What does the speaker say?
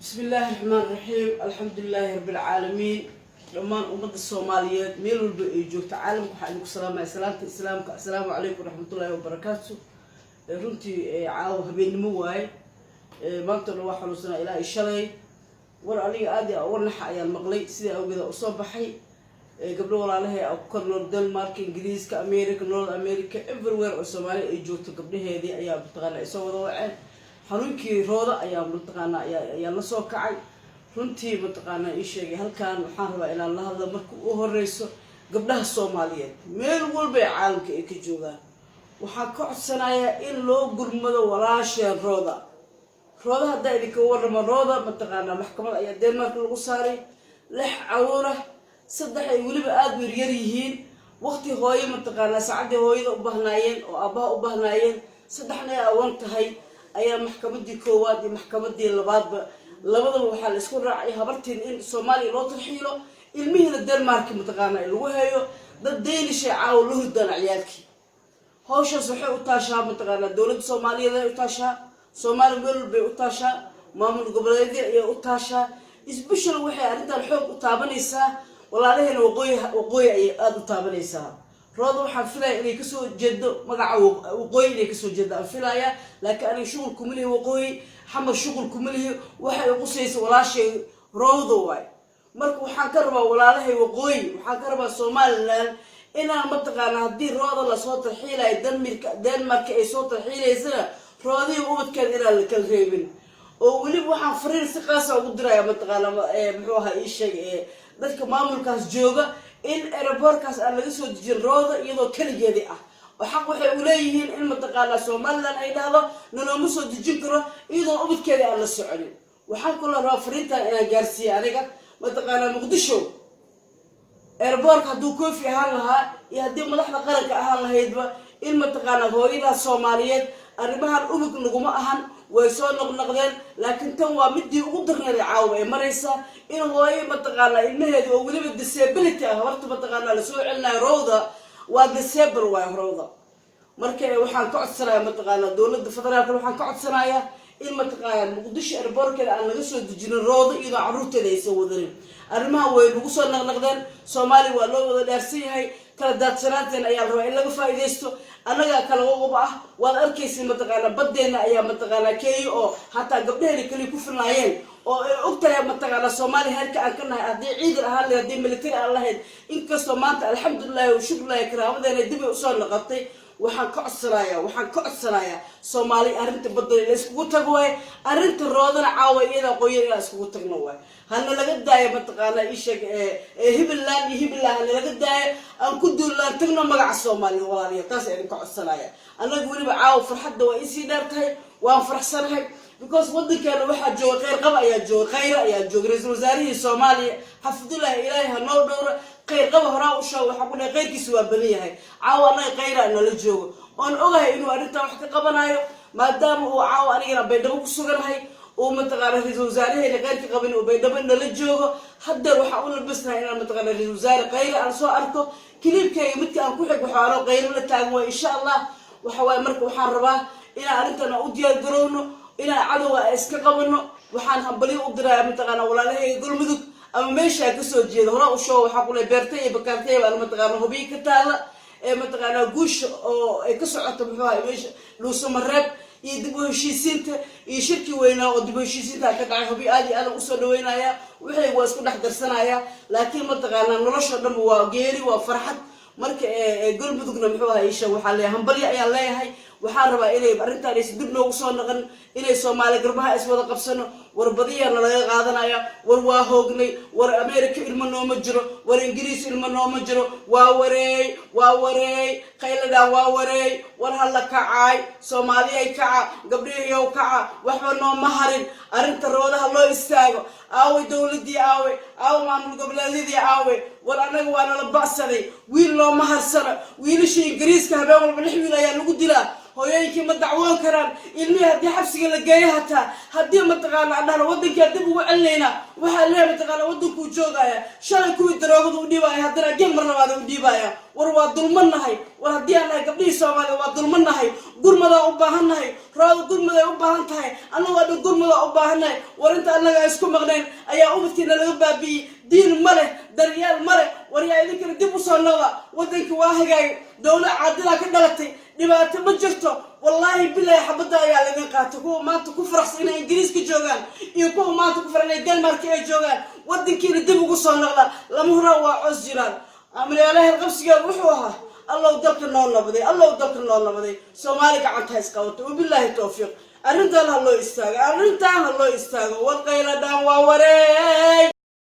بسم الله الرحمن الرحيم، الحمد لله رب العالمين. Dhammaan ummadda Soomaaliyeed meel walba ay joogto caalamka, waxaa idinku salaamaya salaamta Islaamka: assalaamu calaykum waraxmatullaahi wabarakaatu. Runtii caawa habeennimo waaye. Maanta dhan waa xanuunsanaa ilaa i shalay. War aniga aad iyo uga naxa ayaan maqlay, sidaa awgeeda usoo baxay. Gabdho walaalahay ku kor nool Denmark, Ingiriiska, America, North America, everywhere oo Soomaaliya ay joogto, gabdhaheedii ayaa mataqaana ay soo wada waceen. Xanuunkii Rooda ayaa mataqaana ayaa la soo kacay. Runtii mataqaanaa ii sheegay, halkan waxaan rabaa inaan la hadlo marka u horeyso gabdhaha Soomaaliyeed meel walba ee caalamka ay ka joogaan. Waxaan ka codsanayaa in loo gurmado walaasheen Rooda. Rooda haddaa idinka warramo, Rooda mataqaanaa maxkamad ayaa Denmark lagu saaray. Lix caruura, saddex ay weliba aada u yaryar yihiin, waqti hooyo mataqaanaa saacaddii hooyada u bahnaayeen oo aabbaha u bahnaayeen, saddexna ay awan tahay, ayaa maxkamadii koowaad iyo maxkamadii labaadba labadaba waxaa la isku raacay habartiin in Soomaaliya loo tarxiilo, ilmihiina Denmark mataqaana lagu heeyo. Dad Danish ay caawa la hurdaan ciyaalkii. Hawshaas waxay u taashaa mataqaanaa dowladda Soomaaliyeed ay u taashaa, Soomaaliya meel walbay u taashaa, maamul goboleedya ayay u taashaa. Special waxay arrintan xoog u taabanaysaa walaalaheena Waqooyi. Waqooyi ayay aada u taabanaysaa. Rooda waxaan filaya inay kasoo jeedo magaca Waqooyi, inay kasoo jeedo aan filaya, laakiin aniga shuqul kuma lihi Waqooyi, Xamar shuqul kuma lihi. Waxay qusaysa walaashay Rooda waay. Marka waxaan ka rabaa walaalahay Waqooyi, waxaan ka rabaa Somaliland inaan mataqaana haddii Rooda lasoo tarxiilayo, Danmarka, Denmark ay soo tarxiilaysana, roodihii ubadkeeda inaan la kala reebin. Oo weliba waxaan fariin si qaasa ugu diraya mataqaana muxuu ahaa ii sheeg dadka maamulkaas jooga in airportkaas aan laga soo dejin Rooda iyadoo keligeedii ah, oo xaq waxay uleeyihiin in mataqaanaa Somaliland ay dhahdo nalooma soo dejin karo iyadoo ubadkeeda aan la soconin. Waxaan kaloo rabaa fariintan inaan gaarsiiye aniga mataqaanaa Muqdisho airportka, hadduu Koofi ahaan lahaa iyo haddii madaxda qaranka ahaan lahaydba, in mataqaanaa hooyadaas Soomaaliyeed arrimahan ubig naguma ahan, way soo noqnoqdeen, laakiin tan waa midii ugu darneed caawa ay maraysaa, in hooyo mataqaanaa ilmaheeda oo weliba disability ah horta mataqaanaa lasoo celinayo. Rowda waa disable waay Rowda. Marka waxaan ka codsanayaa mataqaanaa dowladda federaalka, waxaan ka codsanayaa in mataqaanaa Muqdisho airportkeeda aan laga soo dejinin Roodo iyadoo carruurteeda aysan wadanin. Arrimaha way nagu soo naqnaqdeen. Soomaaliya waa loo wada dhaarsan yahay. Kala daadsanaanteena ayaa la rabaa in laga faa'iidaysto. Annagaa kala qoqob ah, waad arkaysa. Mataqaanaa baddeena ayaa mataqaanaa Kenya oo hataa gabdhaheena kaliya ku filnaayeen, oo ay og tahay mataqaanaa Soomaaliya heerka aan ka nahay, haddii ciidan ahaan lahayd, haddii military aan lahayd. Inkastoo maanta alxamdulilahi wa shukrilahi karaamadeena dib ay usoo noqotay, waxaan ka codsanayaa Soomaali arrinta badda la iskugu tago waay. Arrinta Roodana caawa iyadaa qoyan inaan iskugu tagno waay. Hana laga daayo mataqaanaa isheeg Hibeland iyo Hibeland, hana laga daayo, aan ku duulaan tagno magaca Soomaaliya. Walaaliya, taas idinka codsanaya. Annaga weliba caawa farxadda waa isii dheer tahay, waan faraxsanahay, because wadankeena waxaa jooga kheyr qaba ayaa jooga, khayre ayaa jooga, ra-iisul wasaarihii Soomaaliya, xafidullahi, Ilaahay ha noo dhowra. Khayr qaba horaa u sheego, waxaa ku dhahay khayrkiisa waa badan yahay. Caawa annaga khayra nala joogo oon ogahay inuu arrintan wax ka qabanayo, maadaama uu caawa anigana Baydhabo ku suganahay, uu mataqaana ra-iisul wasaaraheena khayrka qabin uu Baydhabo nala joogo. Haddeer waxaan u labasnahay inaan mataqaana ra-iisul wasaare Khayre aan soo arko. Clipkayga midka aan ku xig waxaanoo Khayre la taagan waay, insha Allah. Waxa waaye, marka waxaan rabaa inaan arrintan u diyaar garowno, inaan cadowga iska qabano. Waxaan hambalyo u diraya mataqaana walaalahayga Galmudug ama meeshaa kasoo jeeda. Hore u shoo waxaa kule beertay iyo bakaartay baan mataqaana Hubiyo ka taala ee mataqaanaa guusha oo ay ka socoto muxuu ahay meesha Dhuusamareeb iyo dib u heshiisiinta iyo shirkii weynaa oo dib u heshiisiinta ka dhacay Hubi, aad iyo aad usoo dhaweynaya. Waxay waa isku dhex darsanaya, laakiin mataqaanaa nolosha dhanba waa geeri, waa farxad. Marka Galmudugna muxuu ahay isha waxaa leeyahay hambalyo ayaan leeyahay. Waxaan rabaa inay arrintaan aysan dib noogu soo noqon, inay Soomaali garbaha iswada qabsano. War badiyaana laga qaadanaya. War waa hoognay. War America ilmo nooma jiro, war Ingiriis ilmo nooma jiro. Waa wareey, waa wareey, khayladhaan waa wareey. War halla kacaay, Soomaaliyay kaca, gabdhihiyow kaca, waxba nooma harin. Arrinta Roodaha loo istaago. Aaway dowladii? Aaway, aawa maamul goboleedyadii? Aaway? War annaga waa nala ba'saday, wiil looma harsano. Wiilasha Ingiriiska habeen walba lix wiil ayaa lagu dilaa. Hooyooyinkii ma dacwoon karaan. Ilmihii haddii xabsiga la geeyo, hataa haddii mataqaana adhahna waddankaa dib ugu celinaynaa, waxaa leeyahay mataqaana waddankuu joogaya. Shalay kuwii daroogada u dhiibaya, haddana gel mar labaad u dhiibaya. War waa dulmannahay. War haddii aan nahay gabdhihii Soomaaliya, waa dulmannahay. Gurmadaa u baahannahay. Rooda gurmaday u baahan tahay. Annagoo dhan gurmadaa u baahannahay. War inta annaga aan isku maqnayn ayaa ubadkiina laga baabi'iyey. Diin ma leh, daryeel ma leh. War yaa idinkana dib usoo noqda. Waddankii waa hagaagay, dowlad caadilaa ka dhalatay, dhibaato ma jirto. Wallaahi bilaahi, xabadda ayaa laga qaatay. Kuwa maanta ku faraxsan inay Ingiriiska joogaan iyo kuwa maanta ku faran inay Denmark ay joogaan, waddankiina dib ugu soo noqda. Lama huraan waa coos jiraan. Amriyaalaha qabsigeedu wuxuu ahaa: Allow dalka noo nabaday, Allow dalka noo nabaday. Soomaali gacanta ha isqabato. Wabilaahi towfiiq. Arrintan ha loo istaago, arrintan ha loo istaago. War qayladhaan waa wareey.